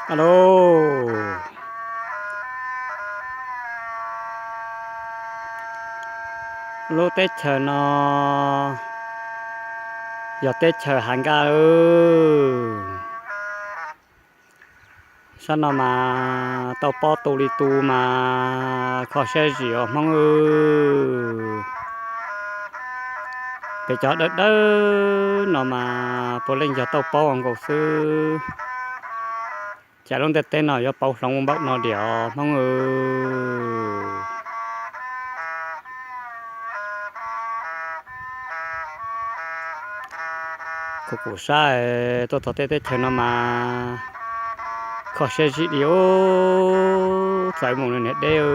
Aub, lub teb chaws no yog teb chaws Hav Nkaj. Sab no mas tau pob tu li tu mas kho siab zim os Hmoob. Peb cov dawb dawb no mas puav leej yog tau pob ua nkaus xwb. Cas lub ntiaj teb no yuav pauv hloov ua npaum no diam os Hmoob. Kuv kuv saib tuaj txog tej teb chaws no mas kho siab zim li os, txawm mus niam deb.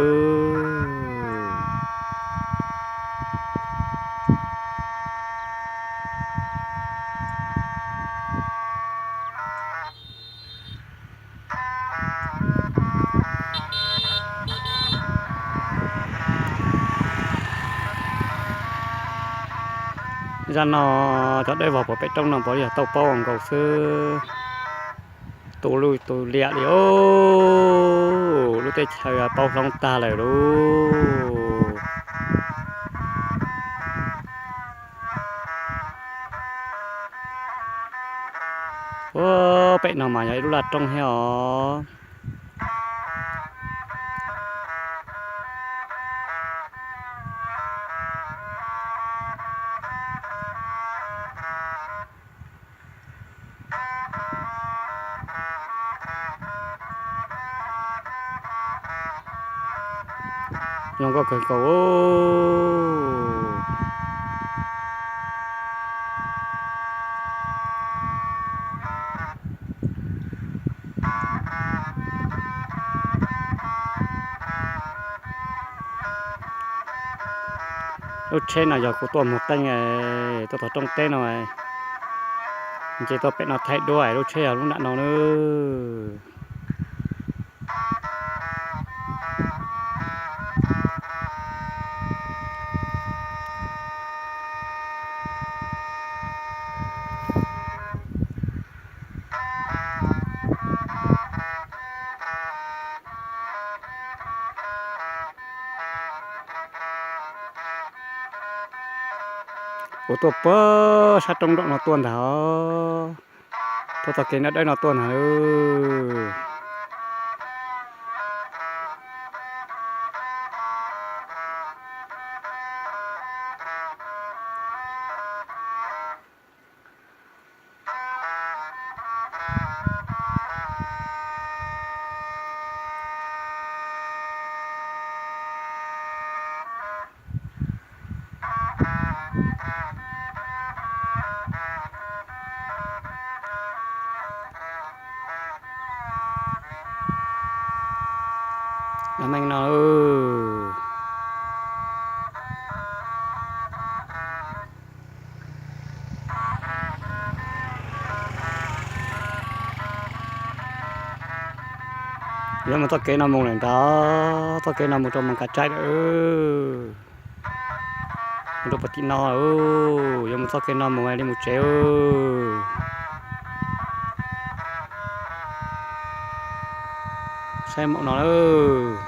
Zaj no cov dawb vog puag pem roob no puav leej yog tau pob ua nkaus xwb. Tu lwj tu liam li os, lub teb chaws pauv hloov tag lawm lauj. Ua pem no mas yog ib lub laj roob thiab os. Zoo nkauj kawg nkaus. Lub tsheb no yog kuv tuaj mus qeej, tuaj txog rooj teb no, nce tuaj pem no thaij duab, lub tsheb yog lub nram no nawb. Kuv tuaj puag sab roob nraum no tuaj ntag os. Tuaj txoj kev dawb dawb no tuaj ntag. Meej no. Yuav mus txoj kev no mus lawm ntag, txoj kev no mus rau Moos Kas Tsaib lawm. Mus rau puag tim no, yuav mus txoj kev no mus li mus tsev. Saib mus no lawm.